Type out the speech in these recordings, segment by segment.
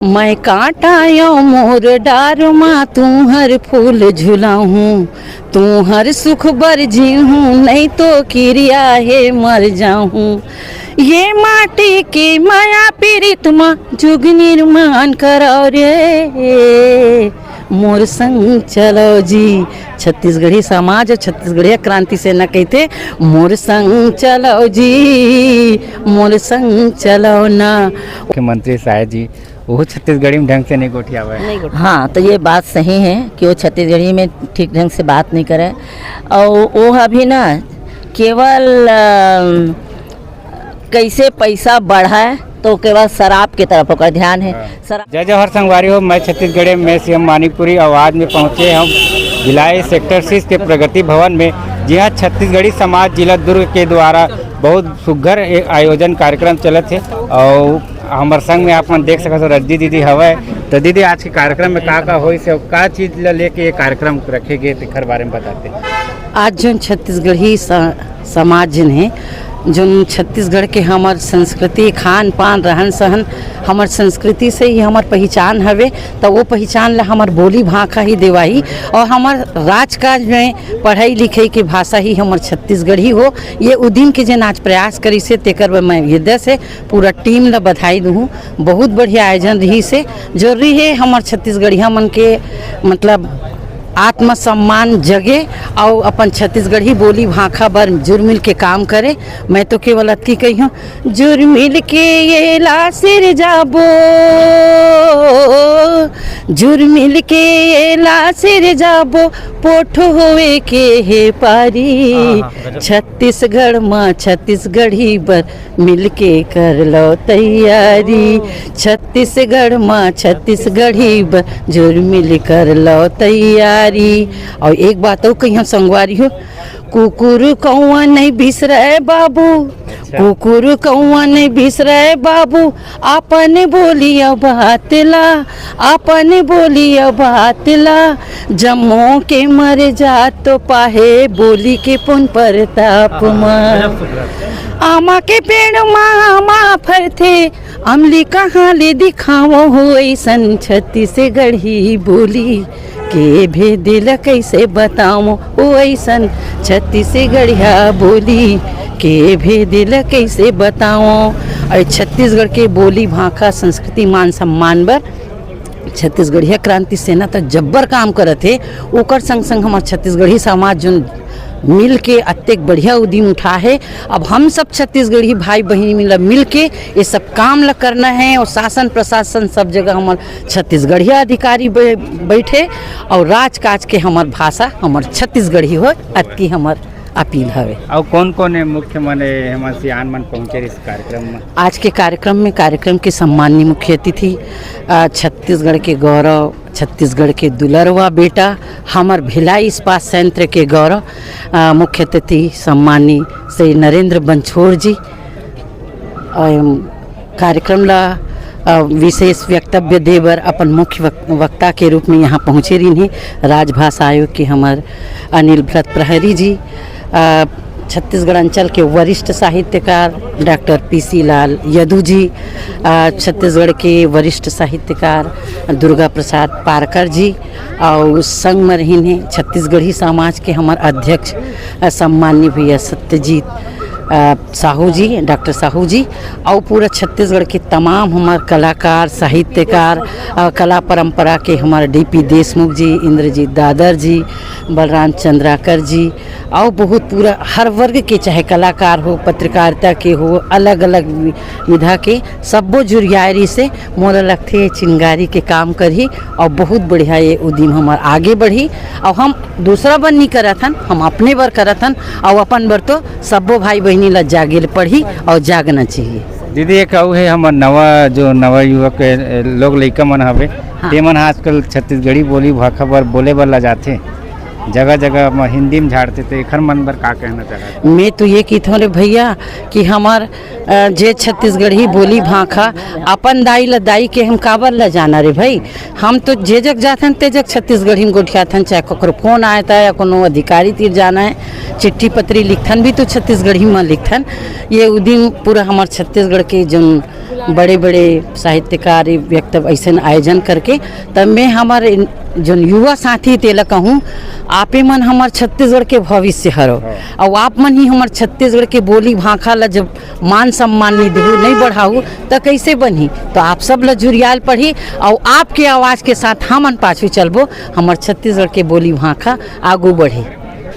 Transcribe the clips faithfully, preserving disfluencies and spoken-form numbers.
मैं कांटा यो मोर डार मा, तुहर फूल झुलाहूँ, तुहर सुख बर जीहूँ, नहीं तो किरिया हे मर जाहूँ। ये माटी के माया पीरित मा जुग निर्माण करो रे, मोर संग चलो जी। छत्तीसगढ़ी समाज अउ छत्तीसगढ़िया क्रांति सेना कहिथे, मोर संग चलो जी, मोर संग चलो ना। मुख्यमंत्री साय जी, वो छत्तीसगढ़ी में ढंग से नहीं गोठियावे। नहीं गोठियावे। हाँ, तो ये बात सही है कि वो छत्तीसगढ़ी में ठीक ढंग से बात नहीं करे, और वो अभी ना केवल अम, कैसे पैसा बढ़ाए, तो केवल शराब के तरफ ओकर ध्यान है। हाँ। शराब जय जोहार संगवारी हो, मैं छत्तीसगढ़ी में सीएम मानिकपुरी, और आज में पहुँचे हम भिलाई सेक्टर सिक्स के प्रगति भवन में, जिहाँ छत्तीसगढ़ी समाज जिला दुर्ग के द्वारा बहुत सुघर एक आयोजन कार्यक्रम चलत हे। और हमर संग में आप मन देख सकत हो, रजनी दीदी हवय। तो दीदी, आज के कार्यक्रम में का का होइस हे, का चीज ला लेके ये कार्यक्रम रखे गए, तेखर बारे में बताते। आज जोन छत्तीसगढ़ी स-, समाज जोन हे, जोन छत्तीसगढ़ के हमर संस्कृति, खान पान, रहन सहन, हमर संस्कृति से ही हमर पहिचान हवे, त वो पहिचान ला हमर बोली भाखा ही देवाही। और हमर राजकाज में पढ़ाई लिखाई के भाषा ही हमर छत्तीसगढ़ी हो। ये उदिन के जेन आज प्रयास करिस हे, तेकर बर मैं हृदय से पूरा टीम ला बधाई दूहूँ। बहुत बढ़िया आयोजन रहिस हे। जरूरी हे हमर छत्तीसगढ़िया मन के, मतलब, आत्मसम्मान जगे, अउ अपन छत्तीसगढ़ी बोली भाखा बर जुरमिल के काम करे। मैं तो केवल अतकी कहिहूँ, जुरमिल के ये ला सिर जाबो, जुरमिल के ये ला सिर जाबो, पोठ होवे के हे पारी। हाँ, हाँ, गजब। छत्तीसगढ़ मा छत्तीसगढ़ी बर मिलके कर लो तैयारी। छत्तीसगढ़ मा छत्तीसगढ़ी बर जुरमिल कर लो तैयारी। और एक बात और कहिहूँ संगवारी हो, कुकुर कौआ नहीं बिसरे बाबू, अच्छा। कुकुर कौआ नहीं बिसरे बाबू, अपन बोलिया बात ला, अपन बोलिया बात ला, जम्मो के मर जात तो पाहे बोली के पुन परताप हाँ, मा। गजब सुधरत। आमा के पेड़ मा आमा फरथे, अमली कहाँ ले दिखावो हो ऐसन छत्तीसगढ़ी बोली। के भेदिल कैसे बताओ ओ ऐसन छत्तीसगढ़िया बोली, के भेदिल कैसे बताओ। अरे छत्तीसगढ़ के बोली भाखा संस्कृति मान सम्मान बर छत्तीसगढ़िया क्रांति सेना त जब्बर काम करत हे, ओकर संग संग हमर छत्तीसगढ़ी समाज जोन मिल के अतेक बढ़िया उदीम उठा हे। अब हम सब छत्तीसगढ़ी भाई बहिनी मिल, मिल के ये सब काम ल करना है और शासन प्रशासन सब जगह हमर छत्तीसगढ़िया अधिकारी बै-, बैठे और राजकाज के हमर भाषा हमर छत्तीसगढ़ी हो, अतकी हमर अपील हवे। और कौन कौन है मुख्य माने हमर सियान मन पहुँचे इस कार्यक्रम में? आज के कार्यक्रम में कार्यक्रम के सम्माननीय मुख्य अतिथि, अ, छत्तीसगढ़ के गौरव, छत्तीसगढ़ के दुलरवा बेटा, हमर भिलाई इस्पात संयंत्र के गौरव, अ, मुख्य अतिथि सम्माननीय श्री नरेंद्र बंछोड़ जी, अ, कार्यक्रम ला, अ, विशेष वक्तव्य दे बर अपन मुख्य वक-, वक्ता के रूप में यहाँ पहुँचे रहिन हे राजभाषा आयोग के हमर अनिल व्रत प्रहरी जी, अ, छत्तीसगढ़ अंचल के वरिष्ठ साहित्यकार डॉक्टर पीसी लाल यदु जी, अ, छत्तीसगढ़ के वरिष्ठ साहित्यकार दुर्गा प्रसाद पारकर जी, और संग में रहिन हे छत्तीसगढ़ी समाज के हमर अध्यक्ष, अ, सम्माननीय भैया सत्यजीत, अ, साहू जी, डॉक्टर साहू जी, और पूरा छत्तीसगढ़ के तमाम हमर कलाकार, साहित्यकार, अ, कला परंपरा के हमर डीपी देशमुख जी, इंद्रजीत दादर जी, बलराम चंद्राकर जी, और बहुत पूरा हर वर्ग के, चाहे कलाकार हो, पत्रकारिता के हो, अलग-अलग वि-, विधा के सब्बो जुरियारी से मोला लगथे ये चिंगारी के काम करही और बहुत बढ़िया ये उदीम हमर आगे बढ़ही। और हम दूसरा बर नी करत हन, हम अपने बर करत हन और अपन बर तो सब्बो भाई बहिनी ला जागे ल पड़ही और जागना चाहिए। दीदी, एक अउ हे हमर नवा, जो नवा युवक, ए, लोग लइका मन हवे, हाँ। ते मन ह आजकल छत्तीसगढ़ी बोली भाखा बर बोले बर लजाथे, जगह जगह म हिंदी म झाड़थे, तो एखर मन बर का कहना चाहत? मैं तो ये कहत हूँ रे भैया कि हमर, अ, जे छत्तीसगढ़ी बोली भाखा अपन दाई ल दाई के हम काबर ल जाना रे भाई। हम तो जे जग जाथन ते जग छत्तीसगढ़ी म गोठियाथन, चाहे ककरो फोन आए ता या कोनो अधिकारी तीर जाना है, चिट्ठी पत्री लिखथन भी तो छत्तीसगढ़ी म लिखथन। ये उदिन पूरा हमर छत्तीसगढ़ के जोन बड़े-बड़े साहित्यकार, व्यक्ति अइसन आयोजन करके, तब मैं हमर इन, जोन युवा साथी तेला कहूँ, आपे मन हमर छत्तीसगढ़ के भविष्य हरो। हाँ। अउ आप मन ही हमर छत्तीसगढ़ के बोली भाखा ला जब मान सम्मान नहीं देहू, नहीं बढ़ाहू, त कइसे बनही? तो आप सब ला जुरियाल पड़ही, अउ आपके आवाज के साथ हमन पाछू चलबो, हमर छत्तीसगढ़ के बोली भाखा आगू बढ़ही।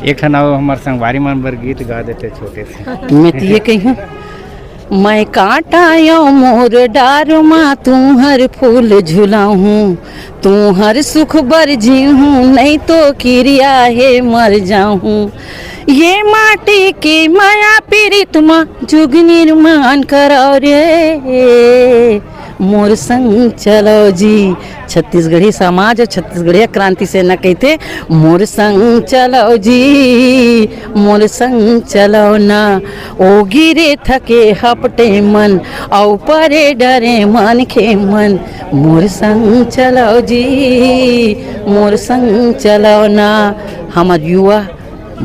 एक ठन अउ हमर संगवारी मन बर गीत गा देते छोटे से। मैं तो ये कही हूँ, मैं कांटा अउ मोर डार मा तुंहर फूल झुलाहूँ, तुंहर सुख बर जीहूँ, नहीं तो किरिया हे मर जाहूँ। ये माटी के मया पीरित मा जुग निर्माण करव रे, मोर संग चलव जी। छत्तीसगढ़ी समाज अउ छत्तीसगढ़िया क्रांति सेना कहिथे, मोर संग चलव जी, मोर संग चलव ना। ओ गिरे थके हपटे मन, अउ परे डरे मनखे मन, मोर संग चलव जी, मोर संग चलव ना। हमर युवा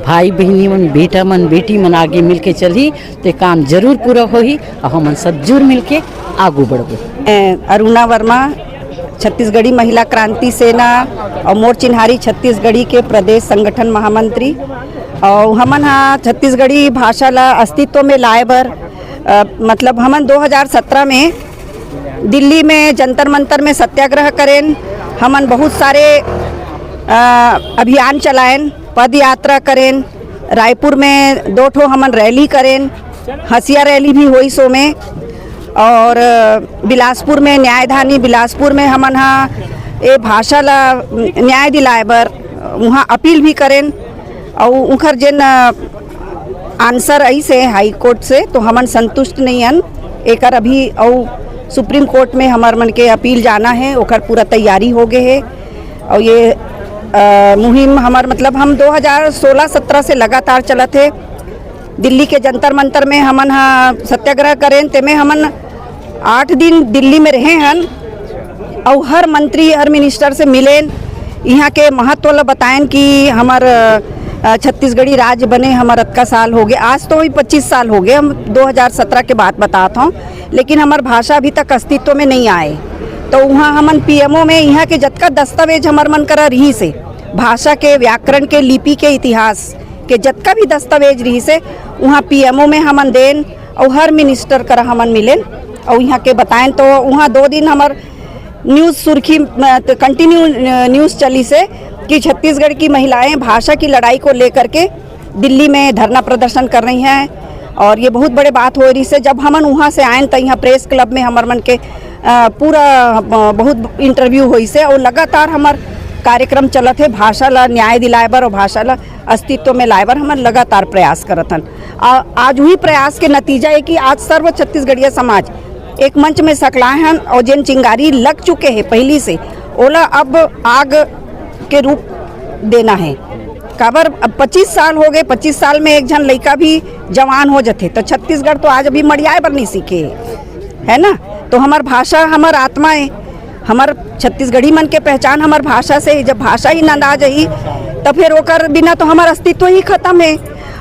भाई बहिनी मन, बेटा मन, बेटी मन आगे मिलके चलही, ते काम जरूर पूरा होही, अउ हमन सब जुर मिलके आगू बढ़बो। मैं अरुणा वर्मा, छत्तीसगढ़ी महिला क्रांति सेना अउ मोर चिन्हारी छत्तीसगढ़ी के प्रदेश संगठन महामंत्री। अउ हमन हा छत्तीसगढ़ी भाषा ला अस्तित्व में लाए बर, अ, मतलब हमन दो हज़ार सत्रह में दिल्ली में जंतर मंतर में सत्याग्रह करेन। हमन बहुत सारे, अ, अभियान चलाएन, पद यात्रा करेन, रायपुर में दो ठो हमन रैली करेन, हंसिया रैली भी होइस ओमे, और, अ, बिलासपुर में, न्यायधानी बिलासपुर में हमन हा ए भाषा ला न्याय दिलाए बर उहाँ अपील भी करेन। अउ उखर जेन, अ, आंसर अइस हे हाई कोर्ट से, तो हमन संतुष्ट नहीं हन। एकर अभी अउ सुप्रीम कोर्ट में हमर मन के अपील जाना हे, ओकर पूरा तैयारी हो गे हे। अउ ये, अ, मुहिम हमर, मतलब, हम दो हज़ार सोलह सत्रह से लगातार चलत हे। दिल्ली के जंतर मंतर में हमन हा सत्याग्रह करेन, तेमे हमन आठ दिन दिल्ली में रहे हन, अउ हर मंत्री, हर मिनिस्टर से मिलेन, इहाँ के महत्व ला बताएन कि हमर, अ, छत्तीसगढ़ी राज्य बने हमर अतका साल हो गे, आज तो वही पच्चीस साल हो गे, हम दो हज़ार सत्रह के बात बतात हौं, लेकिन हमर भाषा अभी तक अस्तित्व में नहीं आए। तो उहाँ हमन पीएमओ में इहाँ के जतका दस्तावेज हमर मन करा रहिस हे, भाषा के, व्याकरण के, लिपि के, इतिहास के जतका भी दस्तावेज रहिस हे, उहाँ पीएमओ में हमन देन, अउ हर मिनिस्टर करा हमन मिलेन, अउ इहाँ के बताएन। तो उहाँ दो दिन हमर न्यूज़ सुर्खी, अ, त-, कंटिन्यू, अ, न्यूज़ चलिस हे कि छत्तीसगढ़ की महिलाएं भाषा की लड़ाई को लेकर के दिल्ली में धरना प्रदर्शन कर रही हैं, और ये बहुत बड़े बात हो रहिस हे। जब हमन उहाँ से आएन, त इहाँ प्रेस क्लब में हमर मन के, अ, पूरा, अ, बहुत इंटरव्यू होइस हे, अउ लगातार हमर कार्यक्रम चलत हे भाषा ला न्याय दिलाए बर अउ भाषा ला अस्तित्व में लाए बर हमन लगातार प्रयास करत हन। आ, आज उही प्रयास के नतीजा हे कि आज सर्व छत्तीसगढ़िया समाज एक मंच में सकलाए हन, अउ जेन चिंगारी लग चुके हे पहिली से, ओला अब आग के रूप देना हे। काबर, अब पच्चीस साल हो गे, पच्चीस साल में एक झन लइका भी जवान हो जथे, तो छत्तीसगढ़ तो आज अभी मड़ियाए बर नहीं सीखे हे, है ना? तो हमर भाषा हमर आत्मा हे, हमर छत्तीसगढ़ी मन के पहचान हमर भाषा से हे। जब भाषा ही नंदा जही, तो फिर ओकर बिना तो हमर अस्तित्व ही खत्म हे।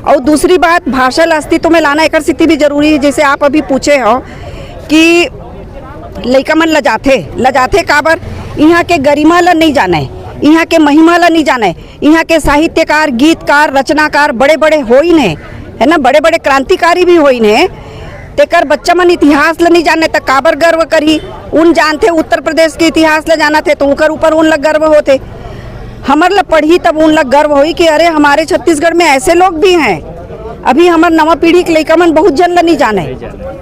अउ दूसरी बात, भाषा ला अस्तित्व में लाना एकर सेती भी जरूरी हे। जैसे आप अभी पूछे हो कि लइका मन लजाथे, लजाथे काबर? इहाँ के गरिमा ला नहीं जाने, इहाँ के महिमा ला नहीं जाने। इहाँ के साहित्यकार, गीतकार, रचनाकार बड़े-बड़े होइन हे, है ना, बड़े-बड़े क्रांतिकारी भी होइन हे। तेकर बच्चा मन इतिहास ला नहीं जाने, त काबर गर्व करही? उन जानथे, उत्तर प्रदेश के इतिहास ला जानत हे, तो उकर ऊपर उन ला गर्व होथे। हमर ला पढ़ही, तब उन ला गर्व होही कि अरे, हमारे छत्तीसगढ़ में ऐसे लोग भी हैं। अभी हमर नवा पीढ़ी के लइका मन बहुत झन ला नहीं जाने,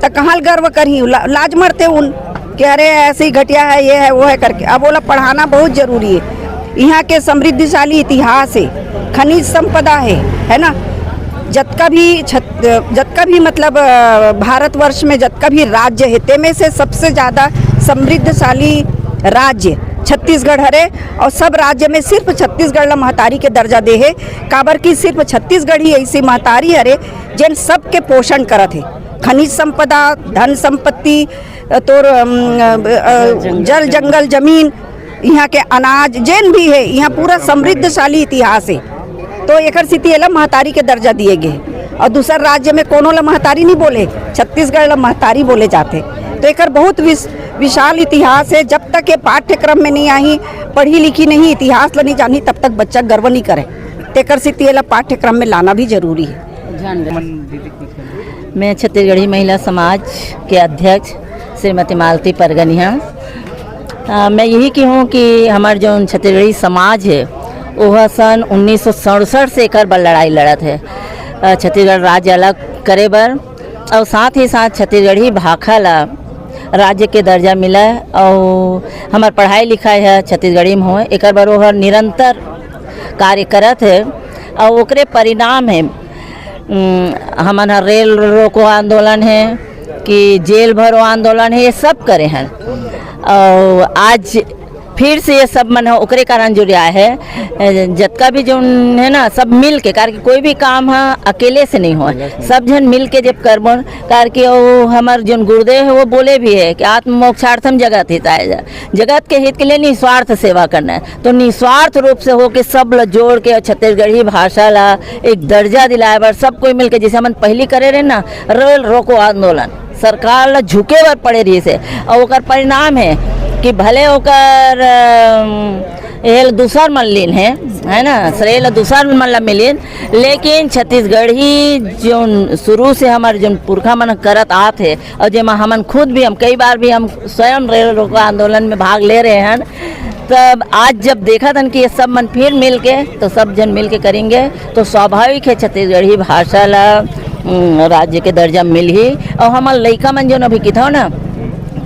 त कहाँ ल गर्व करही? ला-, लाज मरथे उन कि अरे, ऐसे ही घटिया है, ये है, वो है करके। अब ओला पढ़ाना बहुत जरूरी हे। इहाँ के समृद्धशाली इतिहास हे, खनिज संपदा हे, है ना? जतका भी छत-, जतका भी, मतलब, अ, भारतवर्ष में जतका भी राज्य हे, तेमे से सबसे ज्यादा समृद्धशाली राज्य छत्तीसगढ़ हरे। अउ सब राज्य में सिर्फ छत्तीसगढ़ ला महतारी के दर्जा दे हे, काबर कि सिर्फ छत्तीसगढ़ ही ऐसी महतारी हरे, जेन सबके पोषण करत हे। खनिज संपदा, धन संपत्ति, तोर, अम, अ, अ, जल, जंगल, जमीन, इहाँ के अनाज जेन भी हे, इहाँ पूरा समृद्धशाली इतिहास हे। तो एकर सेती एला महतारी के दर्जा दिए गे हे। अउ दूसर राज्य में कोनो ला महतारी नहीं बोले, छत्तीसगढ़ ला महतारी बोले जाथे। तो एकर बहुत विश-, विशाल इतिहास है। जब तक ये पाठ्यक्रम में नहीं आही, पढ़ी लिखी नहीं, इतिहास ला नहीं जानही, तब तक बच्चा गर्व नहीं करे। तेकर सेती एला पाठ्यक्रम में लाना भी जरूरी है। मैं छत्तीसगढ़ी महिला समाज के अध्यक्ष श्रीमती मालती परगनिया। अ, मैं यही कहूँ कि हमार जौन छत्तीसगढ़ी समाज है, वह सन उन्नीस सौ सड़सठ से एकर बर लड़ाई लड़त है, अ, छत्तीसगढ़ राज्य अलग करे बर, और साथ ही साथ छत्तीसगढ़ी भाखा ला राज्य के दर्जा मिला, और हमार पढ़ाई लिखाई है छत्तीसगढ़ी में होए, एकर बर ओहर निरंतर कार्य करत है, और ओकरे परिणाम है, उम, हमन ह रेल रोको आंदोलन है कि जेल भरो आंदोलन है, ये सब करे हैं। और आज फिर से ये सब मन ह ओकरे कारण जुड़िया है। अ, जतका भी जोन है ना, सब मिल के, कारण कि कोई भी काम ह अकेले से नहीं हो, सब झन मिल के जब करबो, कारण कि वो हमर जोन गुरुदेव है, वो बोले भी है कि आत्म मोक्षार्थम जगत हिताय। जगत के हित के लिए निस्वार्थ सेवा करना है, तो निस्वार्थ रूप से होके सब ल जोड़ के छत्तीसगढ़ी भाषा ला एक दर्जा दिलाए बर सब कोई मिलके, जैसे हमन पहली करे रहे ना, रेल रोको आंदोलन, सरकार ला झुके बर पड़े रहिस हे, और ओकर परिणाम है कि भले ओकर, अम, एहल दूसर मन लीन है, है ना, श्रेय ला दूसर मन ला मिलिन, लेकिन छत्तीसगढ़ी जोन शुरू से हमर जोन पुरखा मन करत आत है, और जेमा हमन खुद भी, हम कई बार भी हम स्वयं रेल रोको आंदोलन में भाग ले रहे हैं, तब आज जब देखत हन कि ये सब मन फिर मिल के, तो सब जन मिल के करेंगे, तो स्वाभाविक है छत्तीसगढ़ी भाषा ला, उम, राज्य के दर्जा मिलही। और हमर लइका मन जोन अभी किथव ना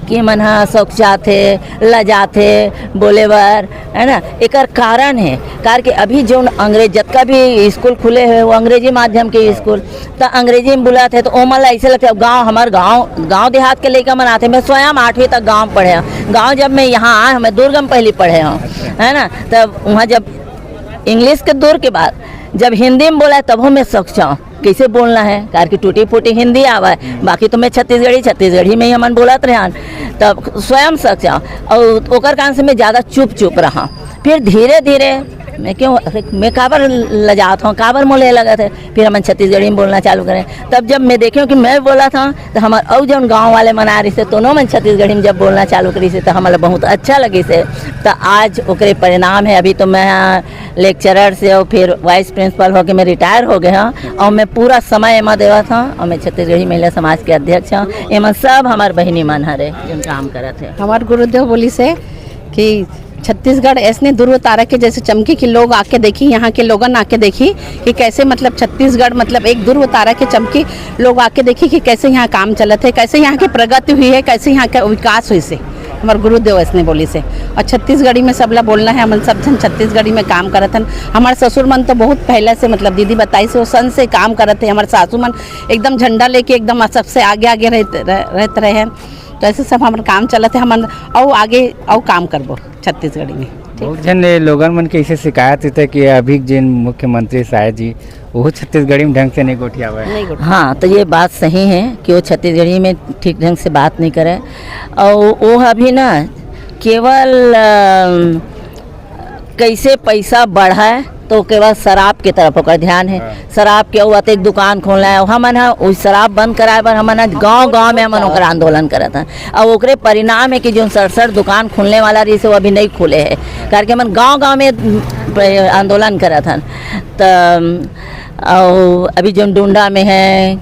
कि मन ह सौकचाथे, लजाथे बोले बर, है ना, एकर कारण है, कारण कि अभी जोन अंग्रेज, जतका भी स्कूल खुले हे, वो अंग्रेजी माध्यम के स्कूल, त अंग्रेजी में बोलत हे, तो ओमन ला ऐसे लगथे, अब गाँव, हमर गाँव, गाँव देहात के लइका मन आथे। मैं स्वयं आठवीं तक गाँव पढ़े हूँ। गाँव जब मैं यहाँ आए हूँ, मैं दुर्ग में पहली पढ़े हूँ, है ना, तब वहाँ जब इंग्लिश के दौर के बाद जब हिंदी में बोला, तब मैं सक जाऊँ कैसे बोलना है, कार की टूटी फूटी हिंदी आवा है, बाकी तो मैं छत्तीसगढ़ी, छत्तीसगढ़ी में ही हमन बोलत रहे हन, तब स्वयं सक जाऊँ। और ओकर कारण से मैं ज़्यादा चुप चुप रहा। फिर धीरे धीरे मैं क्यों, अरे, मैं काबर लजात हूँ, काबर मोले लगत है, फिर हमन छत्तीसगढ़ी में बोलना चालू करें। तब जब मैं देखे कि मैं बोला था, तो हमर अउ जौन गाँव वाले मन आ रही से, दोनों मन छत्तीसगढ़ी में जब बोलना चालू करी से, तो हमला बहुत अच्छा लगी से। तो आज ओकरे परिणाम है, अभी तो मैं लेक्चरर से और फिर वाइस प्रिंसिपल होके मैं रिटायर हो गए हूँ, और मैं पूरा समय एमा देवत हूँ, और मैं छत्तीसगढ़ी महिला समाज के अध्यक्ष हूँ। एमन सब हमार बहिनी मन हरे, जोन काम करत है। हमार गुरुदेव बोली से कि छत्तीसगढ़ ऐसने ध्रुव तारा के जैसे चमकी कि लोग आके देखी, यहाँ के लोगन आके देखी कि कैसे, मतलब, छत्तीसगढ़, मतलब, एक ध्रुव तारा के चमकी, लोग आके देखी कि कैसे यहाँ काम चलत है, कैसे यहाँ की प्रगति हुई है, कैसे यहाँ का विकास हुई से। हमार गुरुदेव ऐसने बोली से। और छत्तीसगढ़ी में सबला बोलना है, हमन सब झन छत्तीसगढ़ी में काम करत हन। हमार ससुर मन तो बहुत पहले से, मतलब, दीदी बताई से, वो सन से काम करत है। हमार सासू मन एकदम झंडा लेके एकदम सबसे आगे आगे रहत रह-, रहत रहे हैं। तो ऐसे सब हमर काम चलत है, हमन अउ आगे अउ काम करबो छत्तीसगढ़ी में। बहुत झन ये लोगन मन के ऐसे शिकायत होता है कि अभी जिन मुख्यमंत्री साय जी, वो छत्तीसगढ़ी में ढंग से नहीं गोठियावे। नहीं गोठियावे। हाँ, तो ये बात सही है कि वो छत्तीसगढ़ी में ठीक ढंग से बात नहीं करे, और वो अभी ना केवल, अम, कैसे पैसा बढ़ाए, तो केवल शराब के तरफ ओकर ध्यान है। हाँ। शराब के अउ अतेक दुकान खोलना है, हमन ह उस शराब बंद कराए बर हमन ह गांव गांव में हमन ओकर आंदोलन करत हन। और ओकरे परिणाम है कि जोन सड़सठ दुकान खुलने वाला रही से, वो अभी नहीं खुले है, करके हमन गांव गांव में, अम, आंदोलन करत हन। त, अउ अभी जोन डुंडा में है,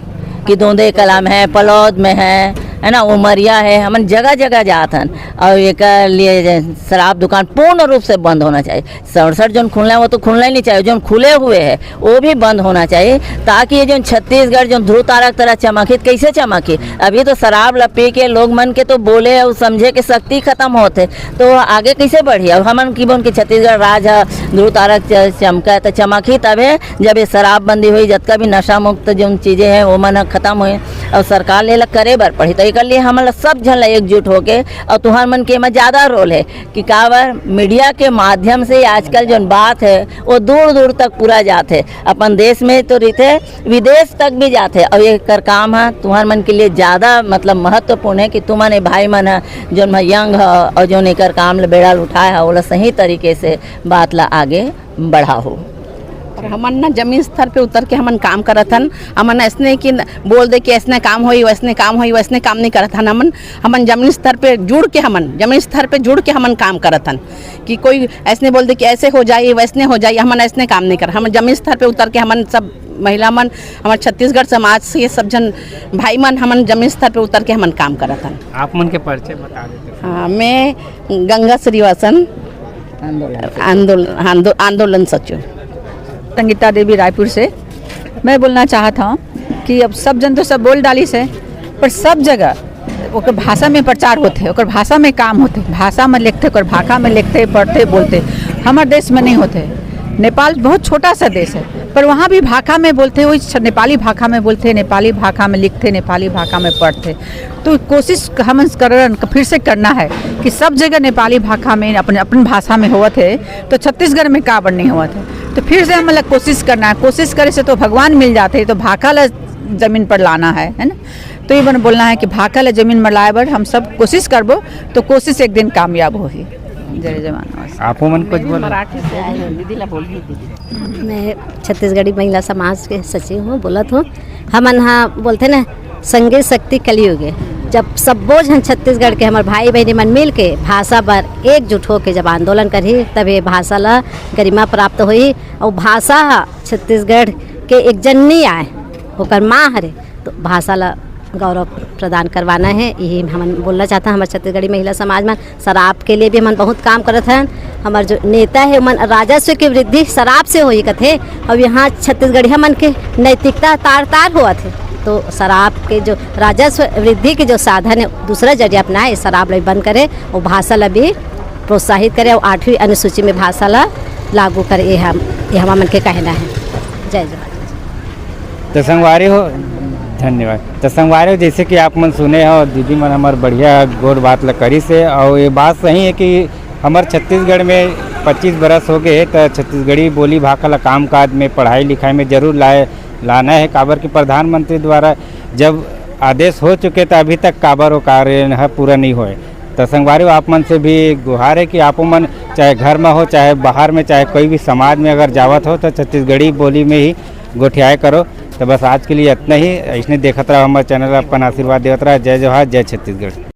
कि दोंदे कला में है, पलौद में है, है ना, उमरिया है, हमन जगह जगह जात हन। और एकर लिए जे शराब दुकान पूर्ण रूप से बंद होना चाहिए। सड़सठ जोन खुलना है, वो तो खुलना ही नहीं चाहिए। जोन खुले हुए है, वो भी बंद होना चाहिए, ताकि ये जोन छत्तीसगढ़ जोन ध्रुव तारा की तरह चमकी, कैसे चमकी? अभी तो शराब ला पी के लोग मन के तो बोले और समझे के शक्ति खत्म होत है, तो आगे कैसे बढ़ी? अब हमन की बोन के छत्तीसगढ़ राज ह ध्रुव तारा च-, चमका है, तो चमकी तबे जब ये शराबबंदी हुई, जतका भी नशा मुक्त जोन चीजें हैं, वो मन ह खत्म हुई और सरकार ले ला करे बर पड़ी। तो एकर लिए हमन ला सब झन ला एकजुट होके, और तुहर मन के एमा ज्यादा रोल है कि काबर मीडिया के माध्यम से आजकल जोन बात है, वो दूर दूर तक पूरा जात है। अपन देश में तो रहिथे, विदेश तक भी जात है। और एकर काम है तुहर मन के लिए ज्यादा, मतलब, महत्वपूर्ण है कि तुमन ए भाई मन ह, जोन ह यंग ह और जोन एकर काम ले बेड़ा ल उठाए ह, ओला सही तरीके से बात ला आगे बढ़ाहू। और हमन ना जमीन स्तर पे उतर के हमन काम करत हन। हमन ऐसने कि बोल दे कि ऐसने काम होई, वैसने काम होई, वैसने काम नहीं करत हन। हमन हमन जमीन स्तर पे जुड़ के हमन जमीन स्तर पे जुड़ के हमन काम करत हन कि कोई ऐसने बोल दे कि ऐसे हो जाए, वैसने हो जाए, हमन ऐसने काम नहीं कर। हमन जमीन स्तर पे उतर के हमन सब महिला मन, हमर छत्तीसगढ़ समाज से सब जन भाई मन, हमन जमीन स्तर पे उतर के हमन काम करत हन। आप मन के परिचय बता देते। हाँ, मैं गंगा श्रीवासन, आंदोलन आंदोलन आंदो, आंदोलन सचिव। संगीता देवी रायपुर से। मैं बोलना चाहत हूँ कि अब सब जन तो सब बोल डाली से, पर सब जगह ओकर भाषा में प्रचार होते, ओकर भाषा में काम होते, भाषा में लिखते, ओकर भाखा में लिखते, पढ़ते, बोलते। हमारे देश में नहीं होते। नेपाल बहुत छोटा सा देश है, पर वहाँ भी भाखा में बोलते, वही छ-, नेपाली भाखा में बोलते, नेपाली भाखा में लिखते, नेपाली भाखा में पढ़ते। तो कोशिश हमन करन फिर से करना है कि सब जगह नेपाली भाखा में, अपन अपन भाषा में होवत है, तो छत्तीसगढ़ में काबर नहीं होवत है। तो फिर से हमन ला कोशिश करना है। कोशिश करे से तो भगवान मिल जाते हैं, तो भाखा ला जमीन पर लाना है, है ना? तो ये बन बोलना है कि भाखा ला जमीन में लाए बर हम सब कोशिश करबो, तो कोशिश एक दिन कामयाब होही। जय जवान। आप मन कुछ बोल। मैं छत्तीसगढ़ी महिला समाज के सचिव हूँ, बोलत हूँ। हमन हा बोलते ना, संगे शक्ति कलयुग है। जब सब्बो झन छत्तीसगढ़ के हमर भाई बहनी मन मिल के भाषा बर एकजुट होके जब आंदोलन करही, तब ये भाषा ला गरिमा प्राप्त होही। और भाषा हा छत्तीसगढ़ के एक जननी आय, ओकर माँ हरे, तो भाषा ला गौरव प्रदान करवाना है, यही हमन बोलना चाहता। हमारे छत्तीसगढ़ी महिला समाज में शराब के लिए भी हमन बहुत काम करत हन। हमारे जो नेता है, मन राजस्व की वृद्धि शराब से होई कथे, और यहाँ छत्तीसगढ़िया मन के नैतिकता तार तार होवत है। तो शराब के जो राजस्व वृद्धि के जो साधन है, दूसरा जरिया अपनाए, शराब ला बंद करे, वो भाषा ला भी प्रोत्साहित करे और आठवीं अनुसूची में भाषा ला लागू करे, ये हम, ये हमार मन के कहना है। जय जवान। तो संगवारी हो, धन्यवाद। तो संगवारी हो, जैसे कि आप मन सुने हो, दीदी मन हमार बढ़िया गोर बात ला करी से, और ये बात सही है कि हमार छत्तीसगढ़ में पच्चीस बरस हो गए, तो छत्तीसगढ़ी बोली भाखा ला काम काज में, पढ़ाई लिखाई में जरूर लाए, लाना है। काबर कि प्रधानमंत्री द्वारा जब आदेश हो चुके, तो अभी तक काबर वो कार्य ह पूरा नहीं होए। तो संगवारी हो, आप मन से भी गुहार है कि आपो मन चाहे घर में हो, चाहे बाहर में, चाहे कोई भी समाज में अगर जावत हो, तो छत्तीसगढ़ी बोली में ही गोठियाए करो। तो बस आज के लिए इतना ही। इसने देखत रहो हमारे चैनल, अपन आशीर्वाद देवत रहा। जय जोहार, जय छत्तीसगढ़।